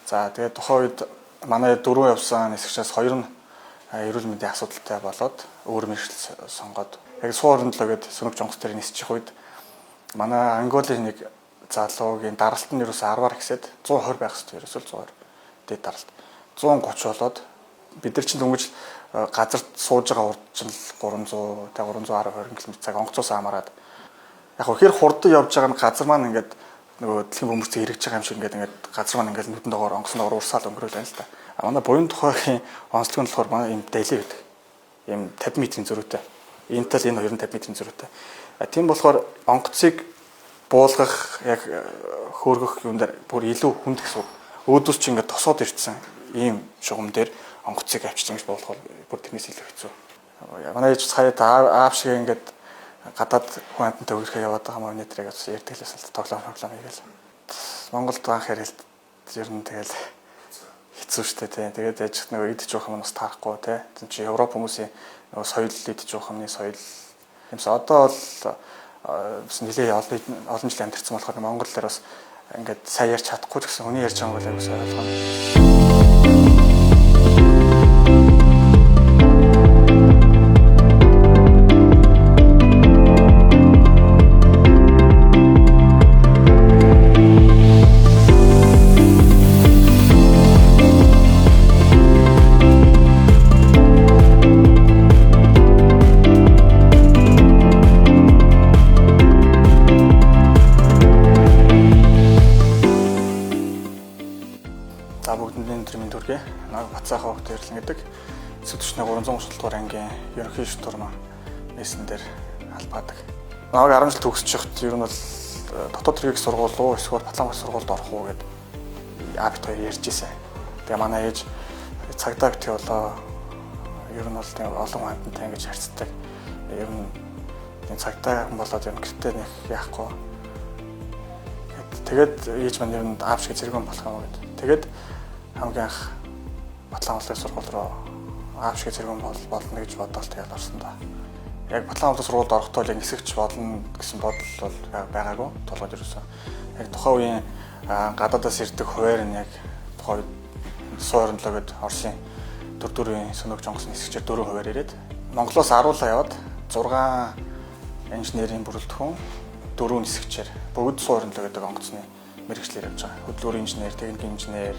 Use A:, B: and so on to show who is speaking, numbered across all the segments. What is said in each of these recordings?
A: За тэгээд тухайн үед манай дөрөв явсан нисгчээс хоёр нь эрүүл мэндийн асуудалтай болоод өөр мэргэжил сонгоод яг Суу-27 гээд сөнөг жонгос дээр нисчих үед манай Анголын нэг залуугийн даралт нь ерөөсөө 10-аар ихсээд 120 байх хэрэгтэй, ерөөсөө 120 дээд даралт 130 болоод бид нар чинь дөнгөж газарт сууж байгаа урд чинь 300 та 310 20 км цаг онгоцоос амараад яг хэр хурдан явж байгаа нь газар маань ингээд нөгөө дэлхийн бөмбөрцөг эргэж байгаа юм шиг ингээд газар маань ингээд нүдэн доогоор онгоцон доогоор урсаал өнгөрөөл байна л та. А манай буян тухайгийн онцлог нь болохоор манай ийм дали байдаг. Ийм 50 метрийн зөрүүтэй. Энэ тал энэ хоёр нь 50 метрийн зөрүүтэй. А тийм болохоор онгоцыг буулгах яг хөөргөх юм дээр бүр илүү хүнд гэсэн үг. Өөдөөс чи ингээд тосоод ирсэн ийм шугам дээр онгоцыг авчиж ингэж буулгах бол бүр тэрнээс илүү хэцүү. Манай ээж сая аав шиг ингээд гадаад хүн амьтантай хөрхөө яваад байгаа юм өнөөдөр яг ярьдаг л байсан л тоглоом хийгээл. Монголд анх ярилт ер нь тэгэл хэцүү шттэ тий. Тэгээд яж нөгөө идэж явах юм бас таарахгүй тий. Тэн чи Европ хүмүүсийн нөгөө соёл идэж явах юмны соёл юмс одоо бол бас нэлээ олон жил амьдарсан болохоор Монгол дээр бас ингээд сайн ярьж чадахгүй ч гэсэн хүний ярьж байгаа юм бол аягүй сайн ойлгоно. За бүгдэнд энэ өдрийн төргий. Намайг Бацаахан хогт Эрлэн гэдэг. Эцэг түвшний 337 дугаар ангийн ерөнхий штурман нээсэн дээр албаадаг. Намайг 10 жил төгсөж байхад ер нь бол дотоод хэргийг сургууль уу эсвэл Батлан сургуульд орох уу гэд аав бит хоёр ярьж ирсэн. Тэгээ манай ээж цагдаа битгий болоо ер нь бол тийм олон хүн амьтантай ингэж харьцдаг. Ер нь тийм цагдаа хүн болоод ер нь гэртээ нэг яахгүй. Тэгээд ээж маань ер нь аав шиг зэрэгэн болох юм уу гэд. Тэгээд хамгийн анх Батлан улсын сургууль руу аав шиг зэрэгэн болно гэж бодоол тэгээд орсон да. Яг Батлан улсын сургуульд орохдоо л нисгч болно гэсэн бодол бол байгаагүй. Толгойд ерөөсөө. Яг тухайн үеийн гадаадаас ирдэг хуваар нь яг тухайн үед Суу-27 гээд Оросын дөрвийн сөнөг жонгос нисгчээр 4 хуваар ирээд Монголоос 10 яваад 6 инженерийн бүрэлдэхүүн 4 нисгчээр бүгд Суу-27 гэдэг онгоцны мэргэжлээр явж байгаа. Хөдөлгүүрийн инженер, техникийн инженер,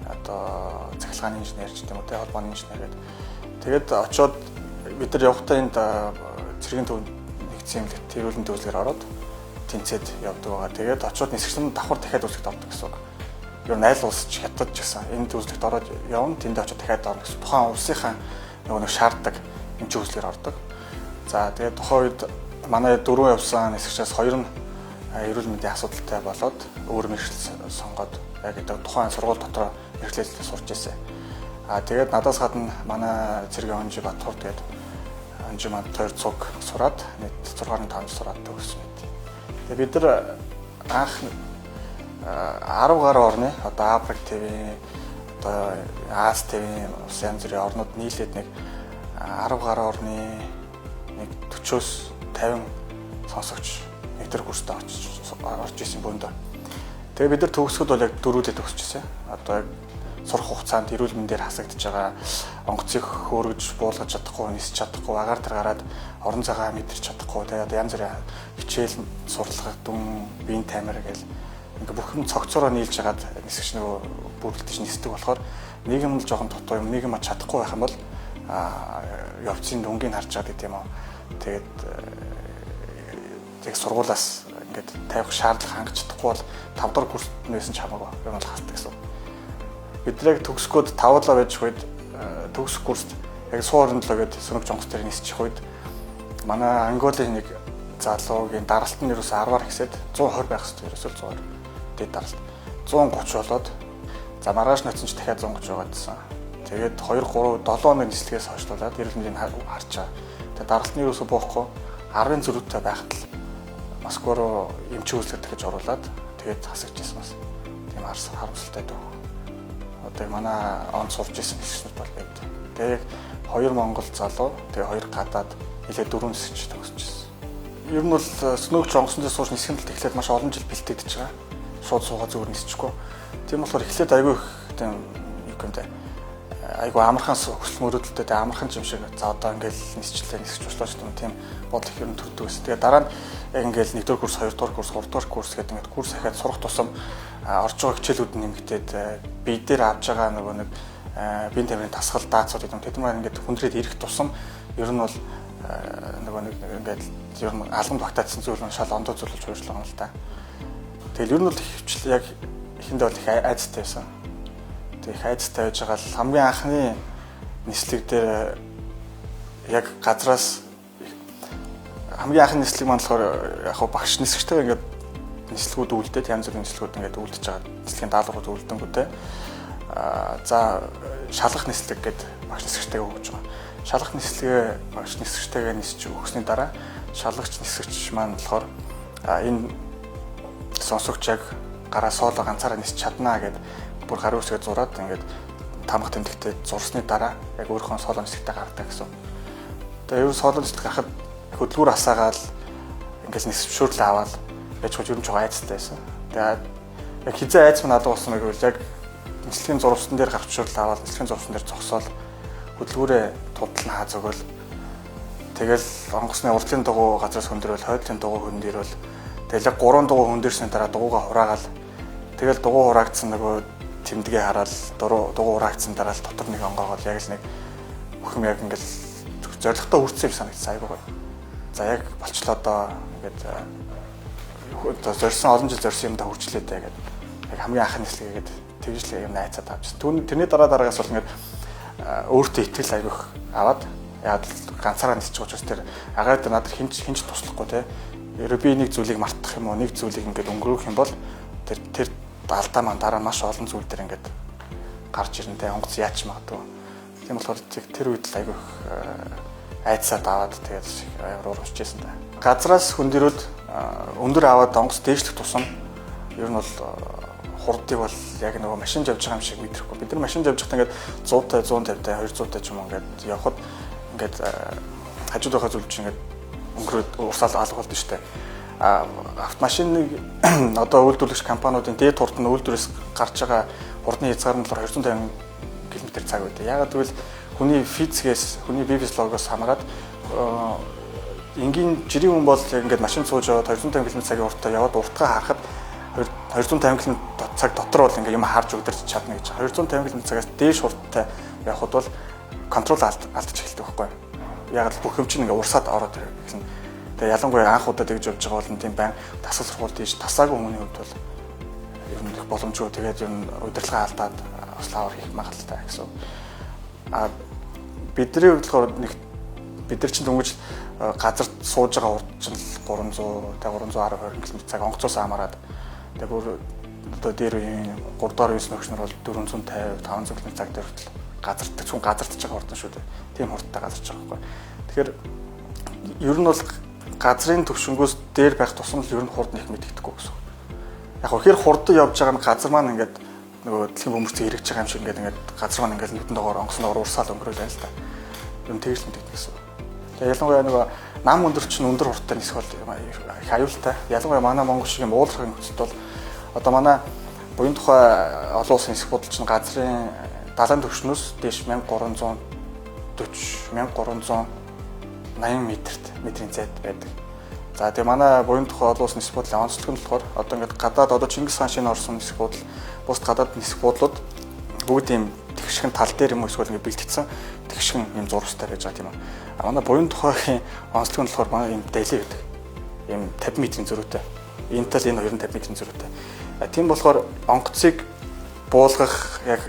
A: одоо цахилгааны инженер ч гэдэм үү те холбооны инженер гэдэг. Тэгээд очиод бид нар явхдаа энд цэргийн төв нэгдсэн эмнэлэгт тэрүүлэн төвлөгөөр ороод тэнцээд явдаг байгаа. Тэгээд очиод нисгсэн давхар дахиад үйлчлэгт ордог гэсэн үг. Ер нь аль улс ч хятад ч гэсэн энэ төвлөгт ороод явна, тэнд очиод дахиад орно гэсэн. Тухайн улсынхаа нөгөө нэг шаарддаг эмчийн үйлчлэгээр ордог. За тэгээд тухайн үед манай дөрөв явсан нисгчээс хоёр нь эрүүл мэндийн асуудалтай болоод өөр мэргэжил сонгоод яг гэдэг тухайн сургууль дотор мэргэжлээ сурч ирсэн. А тэгээд надаас гадна манай цэргийн онжи Батхурд тэгээд онжи манд хоёр цуг сураад нийт 6.5 жил сураад төгссөн мэт. Тэгээд бид нар анх 10 гаруй орны одоо Африк ТV, одоо Аз ТV улс янз бүрийн орнууд нийлээд нэг 10 гаруй орны нэг 40-оос 50 сонсогч нэгдэр курст орж исэн бөөндөө. Тэгээ бид нар төгсгöd бол яг дөрүүдээ төгсчихсэн. Одоо яг сурах хугацаанд эрүүл мэндээр хасагдж байгаа онгоцыг хөөргөж буулгаж чадахгүй, нисч чадахгүй, агаар тэр гараад орон зайгаа мэдэрч чадахгүй, тэгээ одоо янз бүрийн хичээл сурлага, дүн, биеийн таймер гэл ингээ бүх юм цогцороо нийлж хагаад нисгч нөгөө бүрэлдэж нисдэг болохоор нэг юм л жоохон дутуу юм, нэг юм чадахгүй байх юм бол явцын дүнгийг харж чад гэдэг юм уу. Тэгээд яг сургуулаас ингээд тавих шаардлага хангаж чадахгүй бол 5 дугаар курст нь байсан ч хамаагүй юм бол хасдаг гэсэн. Бид нар яг төгсгөөд 5 лаа байж үед төгсөх курст яг Суу-27 гээд сөнөг жонгос дээр нисчих үед манай Анголын нэг залуугийн даралт нь ерөөсөө 10-аар ихсээд 120 байх хэрэгтэй, ерөөсөө 120 дээд даралт 130 болоод за маргааш ноцсон ч дахиад 130 байгаадсан. Тэгээд 2 3 7 хоног нислэгээс хойшлуулад эрүүл мэндийг харж байгаа. Тэгээд даралт нь ерөөсөө буухгүй 10-ын зөрүүтэй байхад л Москва руу эмчийн үйлчлэг дахиж оруулаад тэгээд хасагч ирсэн бас. Тийм харамсалтай дөө. Одоо манай онд сурч ирсэн нисгчнүүд бол байд. Тэгээд яг 2 монгол залуу, тэгээ 2 гадаад нэлээд 4 нисгч төгсөж ирсэн. Ер нь бол сөнөөгч онгоцон дээр сууж нисгэн тал тэгэхээр маш олон жил бэлтгэж байгаа. Шууд суугаа зүгээр нисчихгүй. Тийм болохоор эхлээд айгүй их тийм юу гэмтэй айгүй амархан хүсэл мөрөөдөлтэй тэ амархан юм шиг за одоо ингээл нисчлээ нисч боллоо ч юм тийм бодол их юм төрдөг байсан. Тэгээ дараа нь яг ингээл 1-р курс, 2-р курс, 3-р курс гэдэг ингээд курс ахаад сурах тусам орж байгаа хичээлүүд нь нэмэгдээд бие дээр авж байгаа нөгөө нэг биеийн тамирын дасгал даацууд гэдэг юм. Тэд маань ингээд хүндрээд ирэх тусам ер нь бол нөгөө нэг ингээд ер нь алганд багтаадсан зүйл нь шал ондоо зүйл болж хувирчлаа юм л да. Тэгэл ер нь бол хөвчл яг эхэндээ бол их айцтай байсан. Тэг их айцтай байж байгаа л хамгийн анхны нислэг дээр яг газраас хамгийн анхны нислэг маань болохоор яг хав багш нисгчтэй ингээд нислэгүүд үлдээд янз бүрийн нислэгүүд ингээд үлдэж байгаа. Нислэгийн даалгаврууд үлдэнгүүтээ за шалгах нислэг гэд багш нисгчтэйгээ өгч байгаа. Шалгах нислэгээ багш нисгчтэйгээ нисч өгсөний дараа шалгагч нисгч маань болохоор энэ сонсогч яг гараа соло ганцаараа нисч чаднаа гэд бүр гарын үсгээ зураад ингээд тамга тэмдэгтээ зурсны дараа яг өөрийнхөө соло нислэгтэй гардаг гэсэн. Тэгээ ер нь соло нислэг гарахад хөдөлгүүр асаагаал ингээд нисвшүүрлээ аваад байж хож ер нь жоо айцтай байсан. Тэгээд яг хизээ айц мань алга болсон гэвэл яг нислэгийн зурвсан дээр гарчвал аваад нислэгийн зурвсан дээр зогсоол хөдөлгүүрээ тудал нь хаа зөгөөл тэгэл онгоцны урдлын дугуй газраас хөндөрөөл хойдлын дугуй хөндөрөөл тэгэл яг 3 дугуй хөндөрсний дараа дугуйгаа хураагаал тэгэл дугуй хураагдсан нөгөө тэмдгээ хараад дугуй хураагдсан дараа л дотор нэг онгоогоол яг л нэг бүх юм яг ингээл зоригтой хүрсэн юм санагдсан айгуу гоё. За яг болчлоо доо ингээд зорьсон олон жил зорьсон юм да хүрчлээ дээ гэдэг яг хамгийн анхны нислэгээд тэгж л юм найцаад авчихсан. Тэрний дараа дараагаас бол ингээд өөртөө итгэл айгүйх аваад яг ганцаараа нисчих учраас тэр агаар дээр надад хинч туслахгүй те. Ерөө би нэг зүйлийг мартах юм уу, нэг зүйлийг ингээд өнгөрөөх юм бол тэр алдаа маань дараа маш олон зүйл дээр ингээд гарч ирнэ те. Онгоц яач магадгүй. Тийм болохоор тэр үед л айгүйх айцаад аваад тэгээд амар урамшижсэн та. Газраас хөндөрөөд өндөр аваад онгоц дээшлэх тусам ер нь бол хурдыг бол яг нөгөө машин явж байгаа юм шиг мэдрэхгүй. Бид нар машин явж байхдаа ингээд 100 та 150 та 200 та ч юм уу ингээд явхад ингээд хажууд байгаа зүйл чинь ингээд өнгөрөөд урсаал алга болдог шүү дээ. А автомашиныг одоо үйлдвэрлэгч компаниудын дээд хурд нь үйлдвэрээс гарч байгаа хурдны хязгаар нь болохоор 250 км/цаг байдаг. Яагаад гэвэл хүний физикээс, хүний бие физиологоос хамаарат энгийн жирийн хүн бол яг ингээд машин сууж яваад 250 км/цагийн хурдтай яваад уртгаа харахад 250 км/цаг дотор бол ингээд юм харж өдөрч чадна гэж. 250 км/цагаас дээш хурдтай явхад бол контрол алдчих эхэлдэг байхгүй. Яг л бүх юм чинь ингээд урсаад ороод ирэх гэсэн. Тэгээ ялангуяа анх удаа тэгж явж байгаа бол тийм байн дасгал сургууль тийш тасаагүй хүмүүний хувьд бол ер нь их боломжгүй. Тэгээд ер нь удирдлага алдаад бас лавар хийх магадлалтай гэсэн. А бидний хувьд болохоор нэг бид нар чинь дөнгөж газар сууж байгаа хурд чинь 300 та 310 20 км/цаг онгоцоос хамаарат. Тэгээ бүр одоо дээр үеийн 3 дугаар үеийн нөхч нар бол 450 500 км/цаг дээр хүртэл газарддаг, зөвхөн газардж байгаа хурдан шүү дээ. Тийм хурдтай газарч байгаа байхгүй. Тэгэхээр ер нь бол газрын төвшөнгөөс дээр байх тусам л ер нь хурд нэг мэдэгдэхгүй гэсэн. Яг хөө хэр хурдан явж байгаа нь газар маань ингээд нөгөө дэлхийн бөмбөрцөг эргэж байгаа юм шиг ингээд газар маань ингээд нүдэн доогоор онгоцноор урсаал өнгөрөөл байна л та. Ер нь тэгж л мэдэгдэх гэсэн. Тэгээ ялангуяа нөгөө нам өндөр чинь өндөр хурдтай нисэх бол их аюултай. Ялангуяа манай Монгол шиг юм уулархаг нөхцөлд бол одоо манай буян тухай олон улсын нисэх буудал чинь газрын далайн түвшнөөс дээш 1340 1380 метрийн зайд байдаг. За тэгээ манай буян тухай олон улсын нисэх буудлын онцлог нь болохоор одоо ингээд гадаад одоо Чингис хаан шинэ орсон нисэх буудал, бусд гадаад нисэх буудлууд бүгд ийм тэгшхэн тал дээр юм уу эсвэл ингээд бэлтгэсэн тэгшхэн ийм зурвастай байж байгаа тийм үү. А манай буян тухайгийн онцлог нь болохоор манай ийм дали гэдэг. Ийм 50 метрийн зөрүүтэй. Энэ тал энэ хоёр нь 50 метрийн зөрүүтэй. Тийм болохоор онгоцыг буулгах яг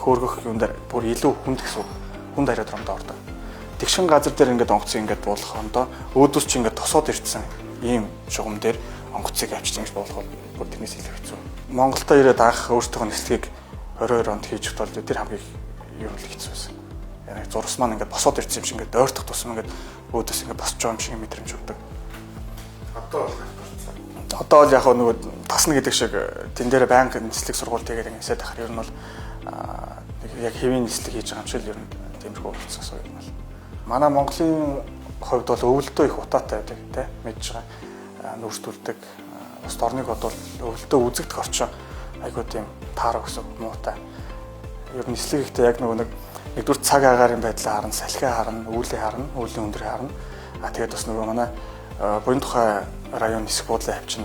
A: хөөргөх юм дээр бүр илүү хүнд гэсэн үг. Хүнд аэродромд ордог. Тэгшин газар дээр ингээд онгоцыг ингээд буулгах хондоо өөдөөс чи ингээд тосоод ирсэн ийм шугам дээр онгоцыг авчиж ингэж буулгах бол бүр тэрнээс илүү хэцүү. Монголдо ирээд анх өөртөөхөө нислэгийг 22 онд хийж бол тэр хамгийн ер нь хэцүү байсан. Яг зурс маань ингээд босоод ирсэн юм шиг ингээд ойртох тусам ингээд өөдөөс ингээд босч байгаа юм шиг мэдрэмж өгдөг.
B: Одоо бол гарцсан.
A: Одоо бол яг нөгөө тасна гэдэг шиг тэн дээр байнга нислэг сургууль тэгээд ингээд ахаар ер нь бол яг хэвийн нислэг хийж байгаа юм шиг л ер нь тиймэрхүү болсон гэсэн юм бол. Манай Монголын хувьд бол өвөлдөө их утаатай байдаг тий мэдж байгаа нүүрстүүлдэг. Бус орныг бодвол өвөлдөө үзэгдэх орчин Айгуу тийм таараа гэсэн муутай. Ер нь нислэг ихтэй яг нөгөө нэг нэгдүгээр цаг агаарын байдлаа харна, салхиа харна, үүлээ харна, үүлийн өндрийг харна. А тэгээд бас нөгөө манай буян тухай район нисэх буудлын хавчин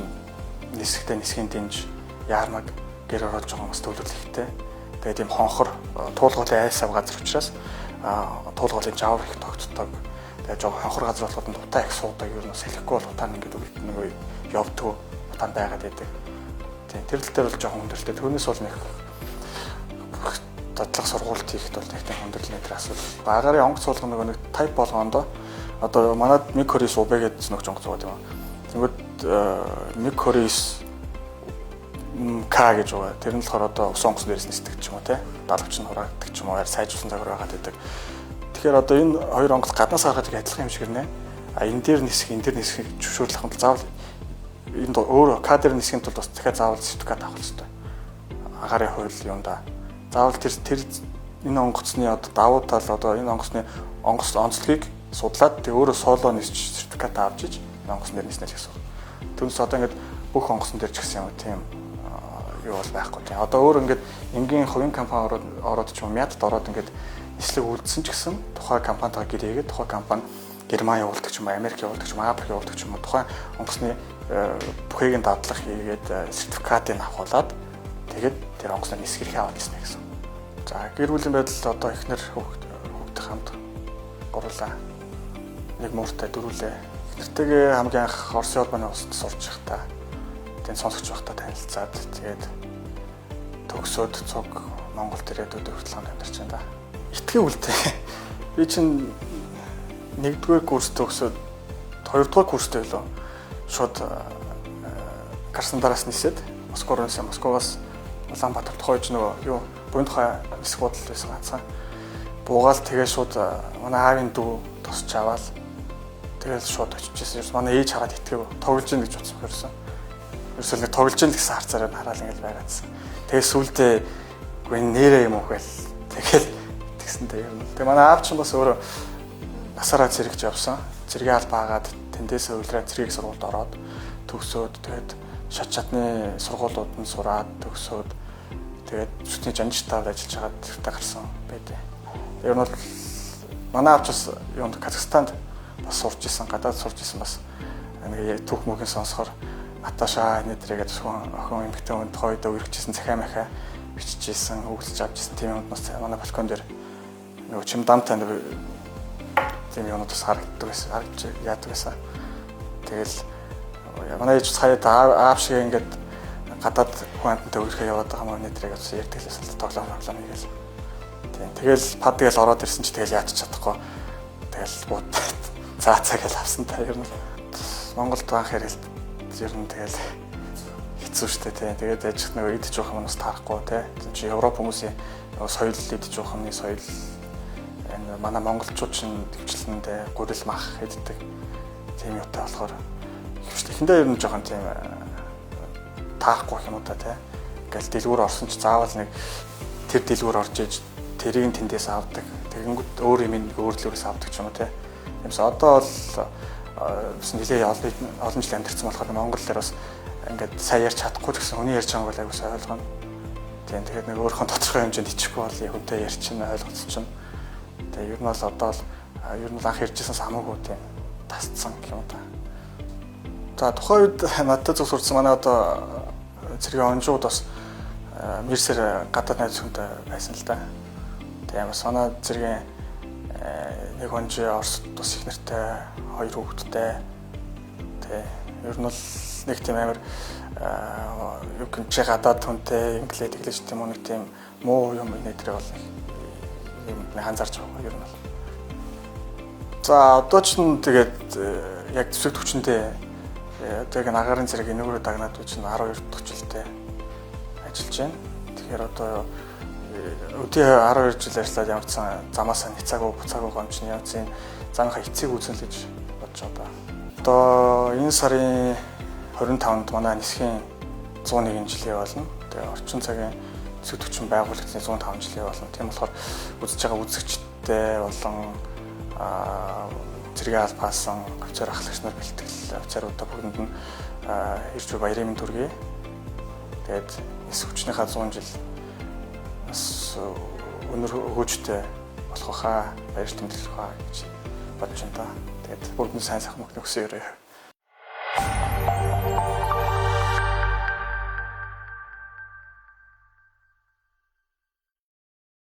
A: нисэхдээ нисхийн дэнж, яармаг гэр оруулж байгаа хүмүүс төлөвлөл ихтэй. Тэгээд тийм хонхор туулгуулын айсав газар учраас туулгуулын жавар их тогтдог. Тэгээд жоо хонхор газар болоход утаа их суудаг, ер нь салхигүй бол утаа нь ингээд нөгөө явдггүй, утаанд байгаад байдаг. Тийм, тэр тал дээр бол жоохон хүндрэлтэй. Түүнээс бол нэг дадлах сургуульд хийхэд бол нэг тийм хүндрэл нэтэр асуудал. Агарын онгоц суулгах нөгөө нэг type болгоондоо одоо манад MiG 29 UB гэдэг нөхч онгоц байгаа юм. Тэгвэл MiG 29 К гэж байгаа. Тэр нь болохоор одоо усан онгоцон дээрээс нисдэг ч юм уу те. Далавч нь хураагддаг ч юм уу, сайжруулсан загвар байгаад байдаг. Тэгэхээр одоо энэ хоёр онгоц гаднаас харахад их адилхан юм шиг ирнэ. А энэ дээр нисэх, энэ дээр нисэх зөвшөөрлөх нь заавал энд өөр К дээр нисэхийн тулд бас дахиад заавал сертификат авах хэрэгтэй. Агарын хууль юм да. Заавал тэр тэр энэ онгоцны одоо давуу тал, одоо энэ онгоцны онгоц онцлогийг судлаад тэг өөрөө соло нисч сертификат авч иж энэ онгоцон дээр ниснэ л гэсэн. Түүнээс одоо ингээд бүх онгоцон дээр ч гэсэн юм тийм юу бол байхгүй тийм. Одоо өөр ингээд энгийн хувийн компани ороод ч юм уу мядд ороод ингээд нислэг үлдсэн ч гэсэн тухайн компанитайгаа гэрээгээд тухайн компани Герман явуулдаг ч юм уу, Америк явуулдаг ч юм уу, Африк явуулдаг ч юм уу тухайн онгоцны бүхийг нь дадлах хийгээд сертификатыг авахуулаад тэгээд тэр онгоцны нисэх эрхээ аваад ирсэн гэсэн. За, гэр бүлийн байдал одоо эхнэр хүүхдтэй хамт гурлаа. Нэг мууртай дөрүүлээ. Эхнэртэйгээ хамгийн анх Оросын холбооны улсад сурч байхдаа тэнд сонсогч байхдаа танилцаад тэгээд төгсөөд цуг Монголд ирээд өдөр хүртэл хамт амьдарч байна да. Итгэв үлдээ. Би чинь нэгдүгээр курс төгсөөд хоёрдугаар курстэй байлоо. Шууд Краснодараас нисээд Москва руу нисэн. Москвоос Улаанбаатар тухайж нөгөө юу буян тухай нисэх буудал байсан ганцхан. Буугаал тэгээ шууд манай аавын дүү тосч аваад тэгэл шууд очиж ирсэн. Манай ээж хараад итгэв. Тоглож ийн гэж бодсон хэрсэн. Ерөөсөө нэг тоглож ийн гэсэн харцаараа хараад ингээл байгаадсан. Тэгээ сүулдэ үгүй нэрээ юм уу гээл. Тэгэл тэгсэнтэй юм. Тэгээ манай аав чинь бас өөрөө насаараа зэрэгж явсан. Цэргийн албаа агаад тэндээсээ уйлраа цэргийг сургуульд ороод төгсөөд тэгээд шат шатны сургуулиуд нь сураад төгсөөд тэгээд зүтний жанжтаад ажиллаж байгаад тэртээ гарсан байдیں۔ Ер нь бол манай аав ч бас юунд Казахстанд бас сурч исэн, гадаад сурч исэн, бас нэг түүх мөхийн сонсохоор Наташа энэ тэргээд зөвхөн охин эмэгтэй хүн тухайд өргөжсэн, захиа махаа биччихсэн, өглөж авч ирсэн тийм юмуд бас манай балкон дээр нөгөө чимдамтай нэг тийм юмнууд бас харагддаг байсан, харагдаж яадаг байсан. Тэгэл манай ээж хаяад аав шиг ингээд гадаад хүн амьтантай өрхөө яваад байгаа юм уу тэрийг бас ярьдаг л байсан л тоглоом тоглоом хийгээл. Тийм, тэгэл пад тэгэл ороод ирсэн чи тэгэл яач чадахгүй. Тэгэл бууд цаа цаа гэл авсан та ер нь. Монголд анх ярил ер нь тэгэл хэцүү шттэ тий. Тэгээд яж нөгөө идэж явах юм бас таарахгүй тий. Чи Европ хүмүүсийн нөгөө соёл идэж явах юмны соёл энэ манай монголчууд чинь төвчлэн тий гурил мах иддэг тийм юутай болохоор эхэндээ ер нь жоохон тийм таарахгүй юм уу та тий. Ингээл дэлгүүр орсон чи заавал нэг тэр дэлгүүр орж иж тэрийг тэндээс авдаг. Тэгэнгүүт өөр юм нэг өөр дэлгүүрээс авдаг ч юм уу тий. Юмс одоо бол бас нэлээ олон жил амьдарсан болохоор Монгол дээр бас ингээд сайн ярьж чадахгүй ч гэсэн хүний ярьж байгааг бол аягүй сайн ойлгоно. Тийм, тэгээд нэг өөрийнхөө тодорхой хэмжээнд ичихгүй бол хүнтэй ярьчин ойлгоцсон чинь. Тэгээ ер нь бол одоо л ер нь анх ярьжсэн самаагүй тийм тасцсан гэх юм та. За, тухайн үед надад зүг сурсан манай одоо цэргийн онжууд бас мэрсэр гадаад найз хүнтэй байсан л да. Тэгээ бас манай цэргийн нэг онжи Оросд бас их нэртэй, хоёр хүүхэдтэй. Тэ ер нь бол нэг тийм амар юу гэн чи гадаад хүнтэй инглээ тэглэж тийм үү нэг тийм муу юм нэтэр бол юм анзаарч байгаа ер нь бол. За, одоо ч н тэгээд яг зэвсэг төвчөндөө одоо яг агарын зэрэг энүүгээр дагнаад би чинь 12 дахь жилдээ ажиллаж байна. Тэгэхээр одоо өдөө 12 жил ажиллаад ямар ч сан замаасаа ницаагүй буцаагүй гомч нь ямар ч замынхаа эцэг үзэн л гэж бодож байгаа. Одоо энэ сарын 25-нд манай нисхийн 101 жилийн болно. Тэгээ орчин цагийн зэвсэг төвчин байгуулагдсны 105 жилийн болно. Тийм болохоор үзэж байгаа үзэгчтэй болон цэргийн албаасан офицер ахлагч нар бэлтгэл офицеруудаа бүгдэнд нь ирж буй баярын мэнд хүргэе. Тэгээд Нисэх хүчнийхээ 100 жил бас өнөр өгөөжтэй болох байхаа, баяр тэмдэглэх баа гэж бодож байна да. Тэгээд бүгд нь сайн сайхан мөхнө өсөөрэй.